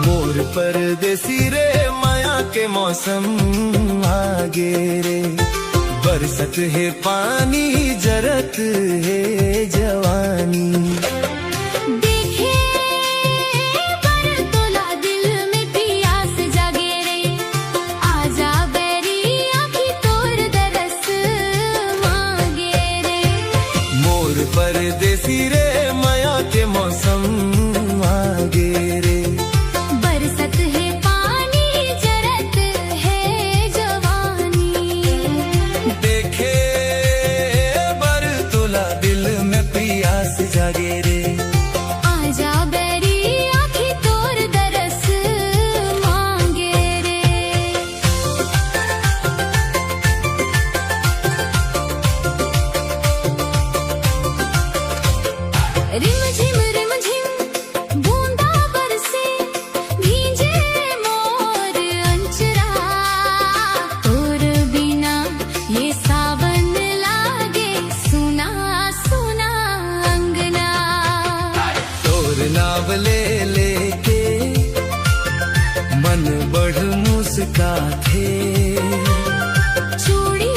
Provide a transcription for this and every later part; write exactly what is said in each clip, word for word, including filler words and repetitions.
मोर परदेसी रे, मया के मौसम आगे रे, बरसत हे पानी, जरत हे जवानी। देखे बर तोला दिल में पियास जागे रे, आजा बैरी आँखी तोर दरस मांगे रे। मोर परदेसी रे, मया के मौसम आगे रे। बरसत हे पानी, जरत हे जवानी। देखे बर तोला दिल में पियास जागे रे। आजा बैरी आँखी तोर दरस मांगे रे। रिम झिम रिम झिम बूंदा बरसे, भींजे मोर अंचरा। तोर बिना ये सावन लागे सुना सुना अंगना। तोर नाव ले लेके मन बढ़ मुस्काथे। चूड़ी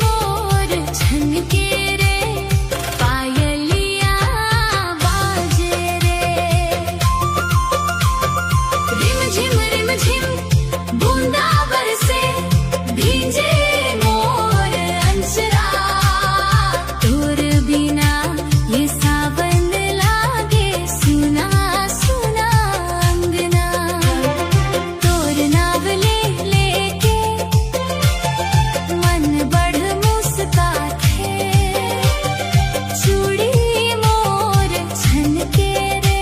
मोर छनके रे, पायलिया बाजे रे। रिम झिम रिम झिम बूंदा बरसे, भींजे मोर अंचरा। तोर बिना ये सावन लागे सुना सुना अंगना। तोर नाव ले लेके मन बढ़ मुस्काथे। चूड़ी मोर छनके रे,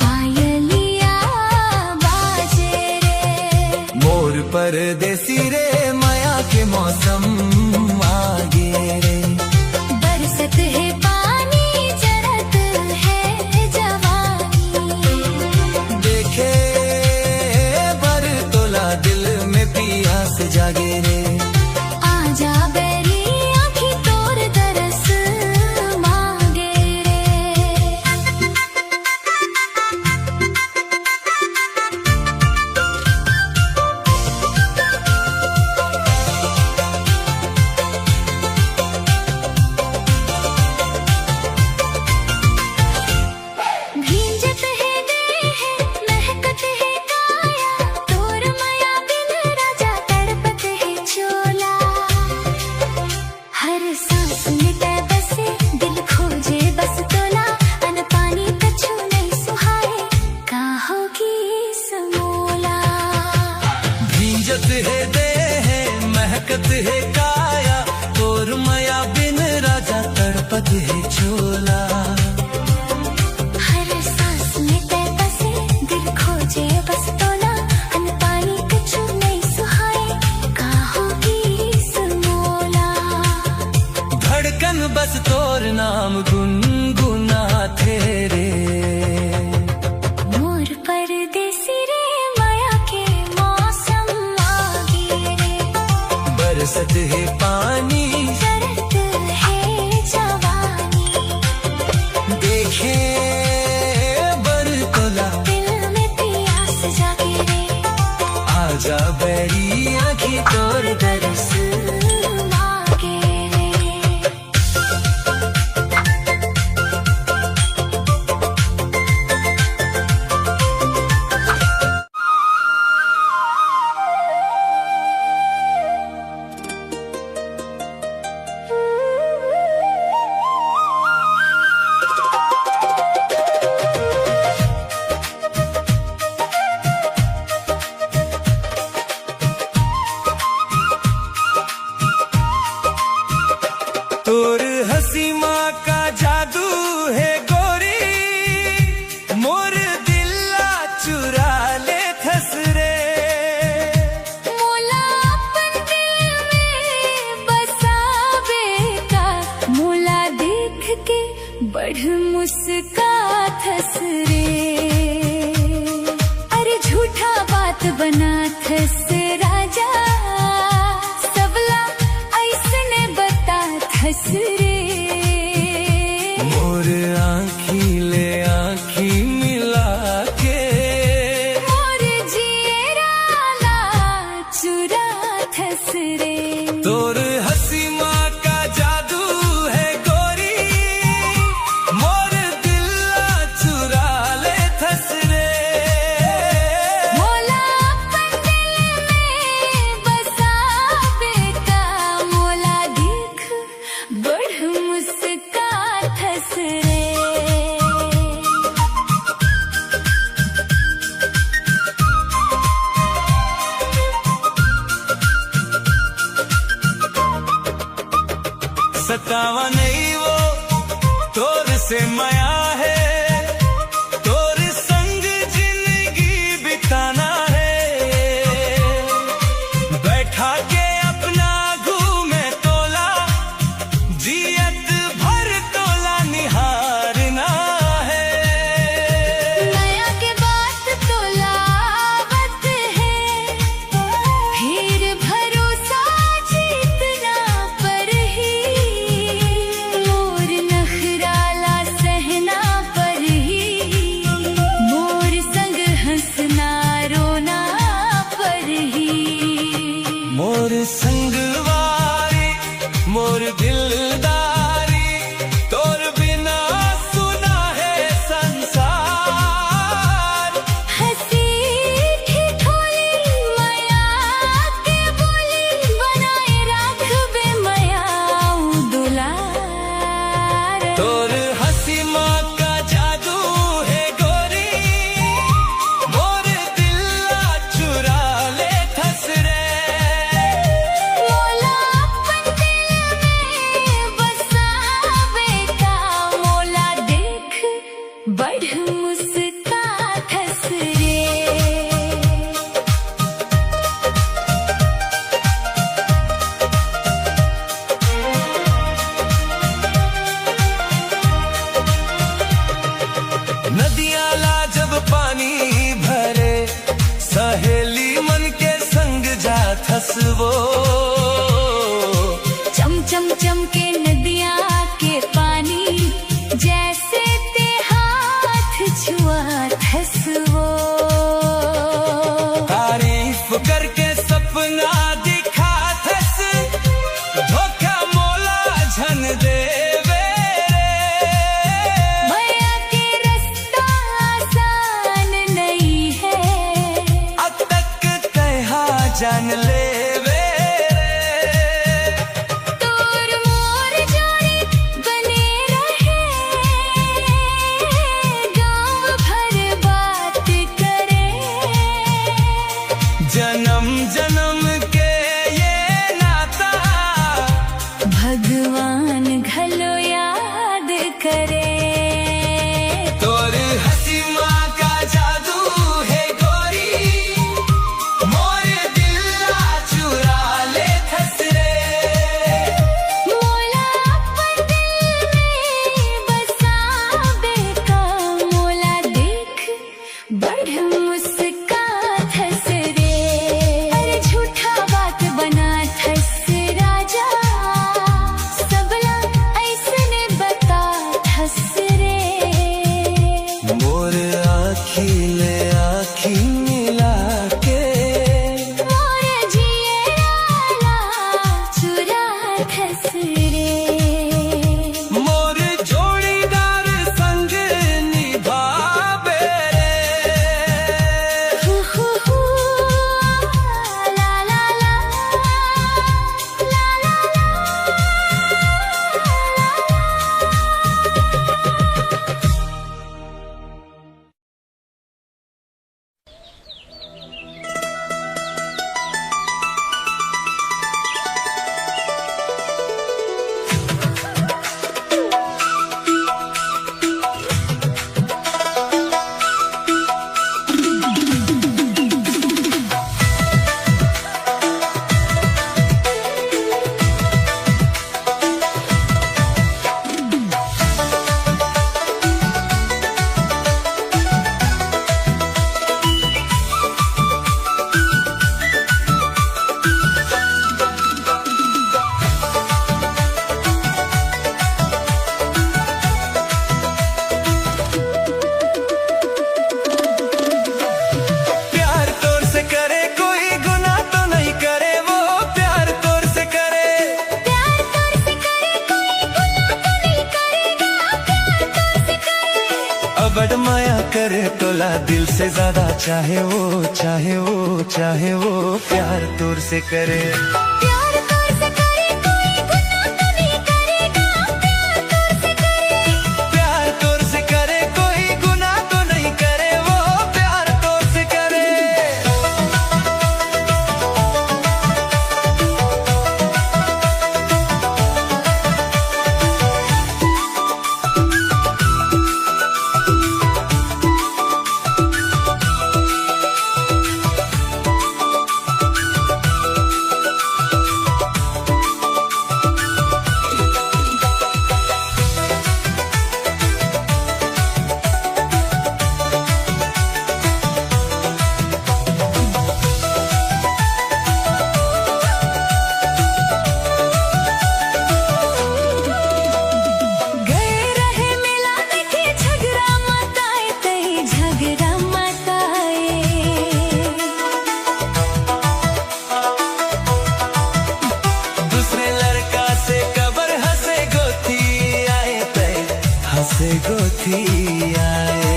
पायलिया बाजे रे। मोर परदेसी रे, मया के मौसम आगे रे। बरसत हे पानी, जरत हे जवानी। देखे बर तोला दिल में पियास जागे रे। आजा बैरी आँखी तोर दरस मांगे रे। भींजत हे देह, महकत हे काया, तोर मया बिन राजा तड़पत हे चोला। हर सांस में तै बसे, दिल खोजे बस तोला, अन पानी कछु नहीं सुहाए, का होगी समोला। भींजत हे देह, महकत हे काया, तोर मया बिन राजा तड़पत हे चोला। हर सांस में तै बसे, दिल खोजे बस तोला, अन पानी कछु नहीं सुहाए, का होगी समोला। धड़कन बस तोर नाम गुनगुनाथे रे। मोर परदेसी रे, मया के मौसम आगे रे। बरसत हे पानी, जरत हे जवानी। देखे बर तोला, दिल में पियास जागे रे। आजा बैरी आँखी तोर दरस मांगे रे। बड़ मुस्काथस रे, अरे झूठा बात बनाथस राजा, सबला अइसने बताथस रे। मोर आँखी ले आँखी मिला के, मोर जियरा ला चुराथस रे। तोर हँसी मा का जादू हे गोरी, मोर दिल ला चुरा लेथस रे। मोला अपन दिल में बसाबे का, मोला देख बड़ मुस्काथस रे। सतावा नहीं वो, तोर से मया है, तोर संग जिंदगी बिताना है। बैठा के अपना घूमे तोला, जियत भर तोला निहारना है। मया के बात तोला आवत है, फेर भरोसा जीतना परही। मोर नखरा ला सहना परही, मोर संग हँसना रोना परही। मोर संगवारी, मोर दिलदारी, तोर बिना सुना है संसार। हँसी ठिठोली मया के बोली, बनाए राखबे मया अउ दुलार। तोर हँसी मा का जादू हे गोरी, मोर दिल ला चुरा लेथस रे। मोला अपन दिल में बसाबे का, मोला देख बड़ मुस्काथस रे। नदिया ला जब पानी भरे, सहेली मन के संग जाथस वो। चम चम चमके नदिया के पानी, जैसे ते हाथ छुआथस वो। तारीफ करके सपना दिखाथस, धोखा मोला झन देवे रे। मया के रस्ता आसान नहीं है, अतक कहा जान लेवे रे। तोर मोर जोड़ी बने रहे, गाँव भर बात करे। जनम जनम के ये नाता, भगवान घलो याद करे। तोर हँसी मा का जादू हे गोरी, मोर दिल ला चु करे तोला दिल से ज्यादा, चाहे वो, चाहे वो, चाहे वो प्यार तोर से करे। प्यार तोर से करे, कोई गुनाह तो नहीं करेगा। प्यार तोर से करे, प्यार तोर से करे, कोई गुनाह तो नहीं करे, वो प्यार तोर से करे। गए रहे मेला देखे, झगड़ा मत आए तई, झगड़ा मत आए। दूसरे लड़का से कबर हंसे गोती आए तई, हंसे गोती आए।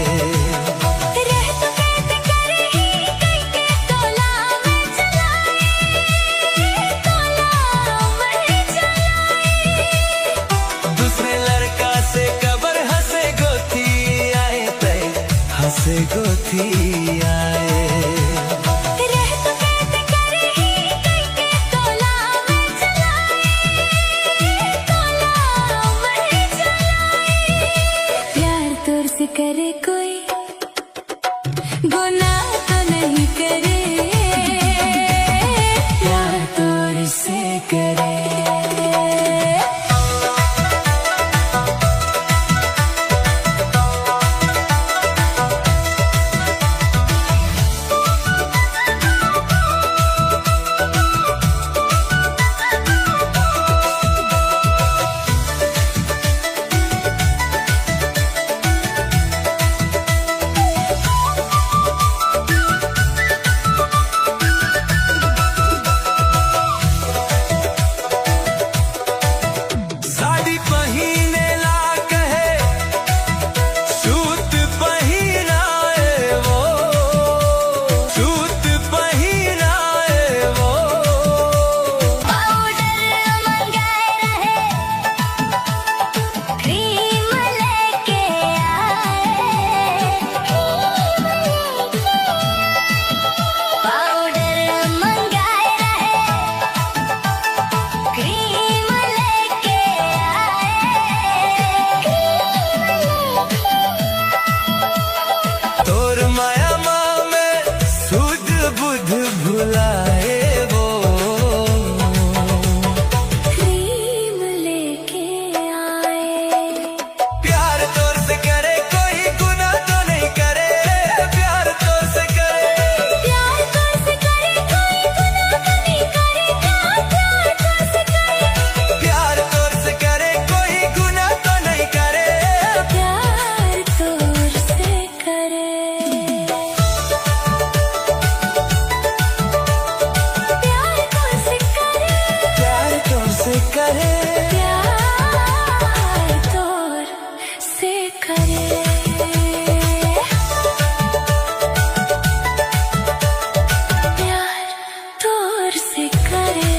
रह तो कैद करे ही कई के तोला में चलाए, तोला में चलाए। दूसरे लड़का से कबर हंसे गोती आए तई, हंसे गोती आए। रह तो कैद करे ही कई के तोला में चलाए, तोला में चलाए। प्यार तोर से करे कोई, गुनाह तो नहीं करे, प्यार तोर से करे। साड़ी पहिने ला कहे, सूट पहिराए वो, सूट पहिराए वो। पाउडर मंगाए रहे, क्रीम लेके आए, क्रीम लेके आए। पाउडर मंगाए रहे, क्रीम लेके आए, क्रीम लेके आए। तोर माया मा में सुध बुध भुलाए वो। क्रीम लेके आए। प्यार तोर से करे, कोई गुनाह तो नहीं करे। प्यार तोर से करे। प्यार तोर से करे, कोई गुनाह तो नहीं करे। प्यार तोर से करे। प्यार तोर से करे, कोई गुनाह तो नहीं करे। प्यार तोर से करे। प्यार तोर से करे। प्यार तोर से करे। प्यार तोर से करे। प्यार तोर से करे।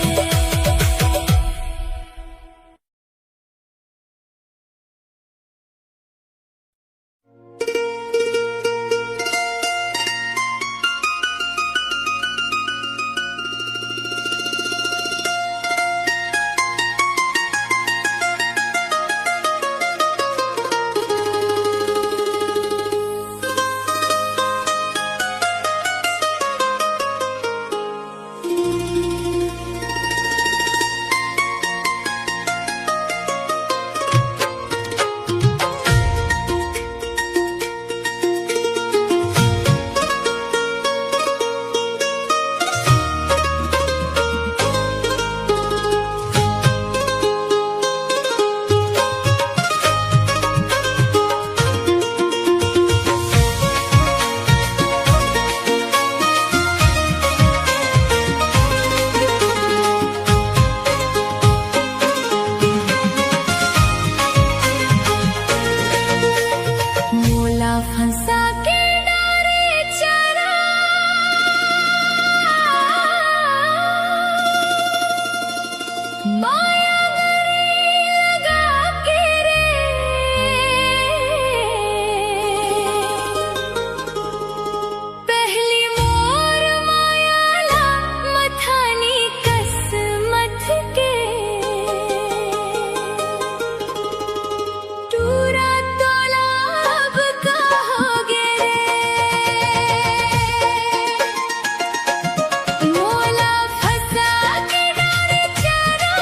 माया दरी लगा के रे, पहली मोर माया ला मथानी कस मथ के। टूरा तोला अब का होगे रे? मोला फंसा के डारे चारा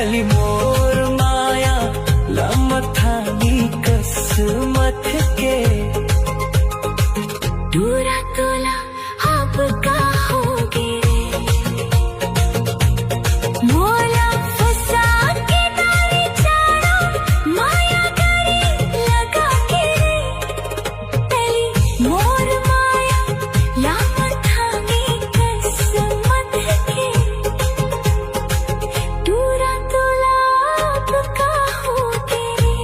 मोर माया ला मथानी कस मथके। टूरा तोला अब का होगे रे? मोला फंसा के तारी चारा, माया करी लगा के रे। तेली मोर माया ला मथानी कस मथके। टूरा तोला अब का होगे रे?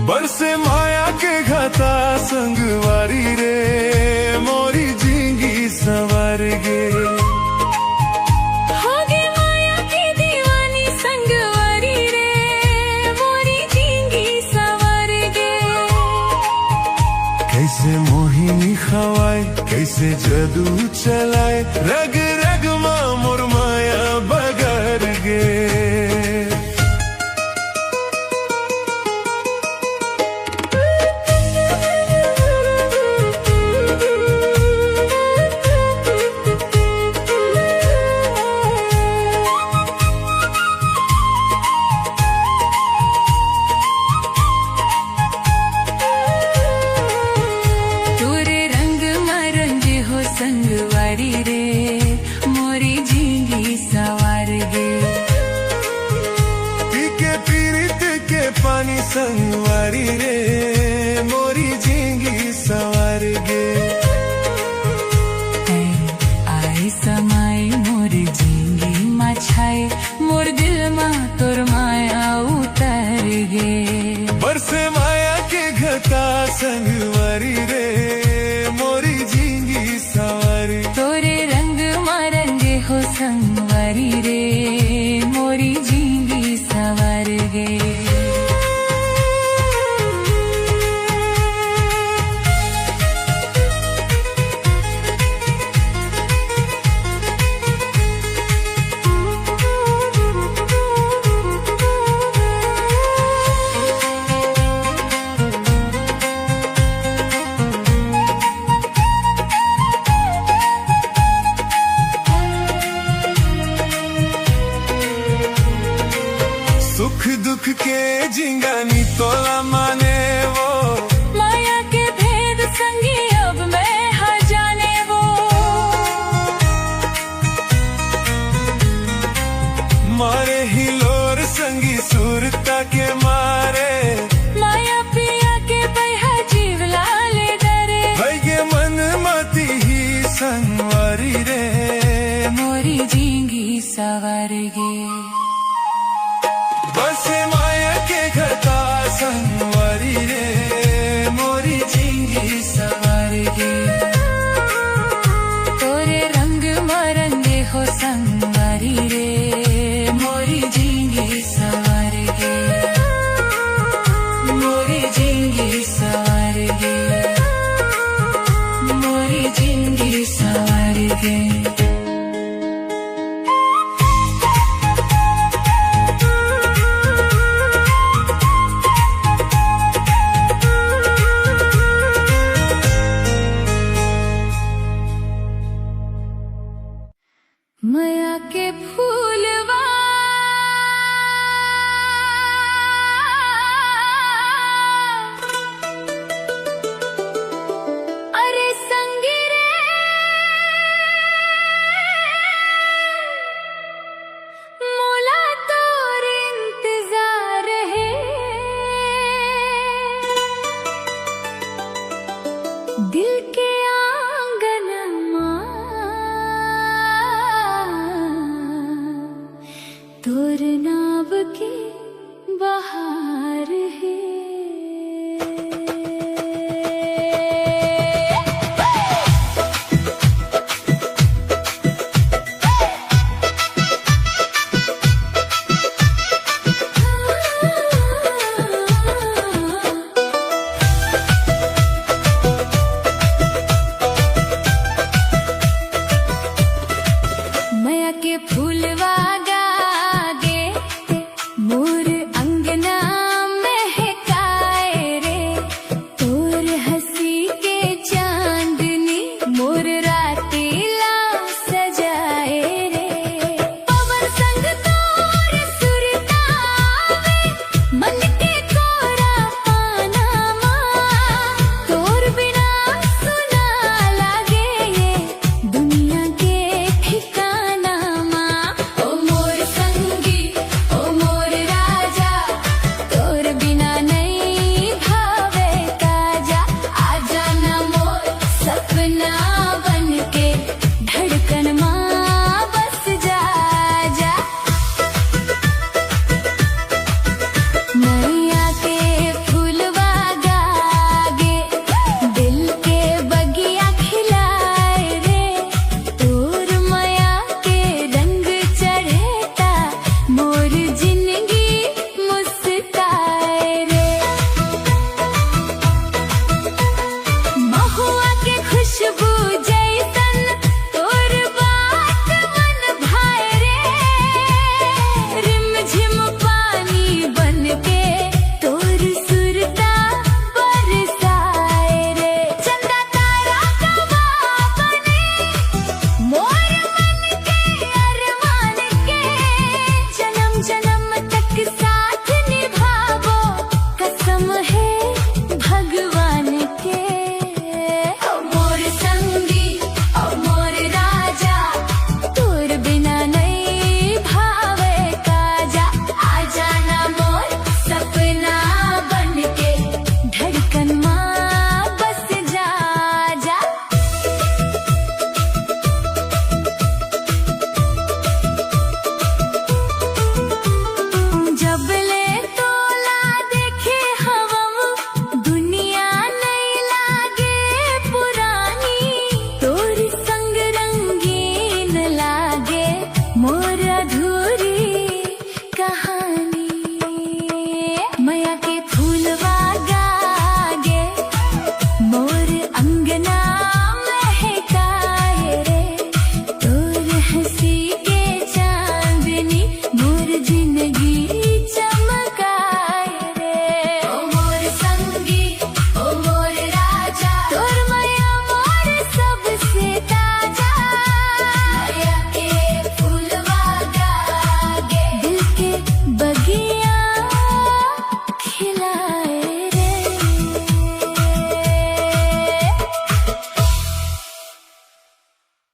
बरसे माया के घटा संगवारी रे, मोरी जिंगी संवर गे। होगे माया के दीवानी संगवारी रे, मोरी जिंगी संवर गे। कैसे मोहिनी खवाए, कैसे जादू चलाए, रग रग मा मोर माया बगर गे। तोरे रंग मा रंगे हो संगवारी रे, मोरी जिंगी संवर गे। पी के पीरित के पानी संगवारी रे, मोरी जिंगी संवर गे। तैं आए समाए मोरी जिंगी मा छाए, मोर दिल मा तोर माया उतर गे। बरसे माया के घटा संगवारी रे, मोरी जिंगी संवर। तोरे रंग मा रंगे हो संगवारी रे, मोरी जिंगी संवर गे। सुख दुख के जिंगानी तोला माने वो। माया के भेद संगी अब मैं हा जाने वो। मारे हिलोर संगी सुरता के मारे। माया पिया के पैहा जीव लाले डरे। भैगे मन मती ही संगवारी रे। मोरी जिंगी संवर गे। बसे माया के घटा संगवारी रे, मोरी जिंगी संवर गे। तोरे रंग मा रंगे हो संगवारी रे, मोरी जिंगी संवर गे। मोरी जिंगी संवर गे। मोरी जिंगी संवर गे। मया के फूल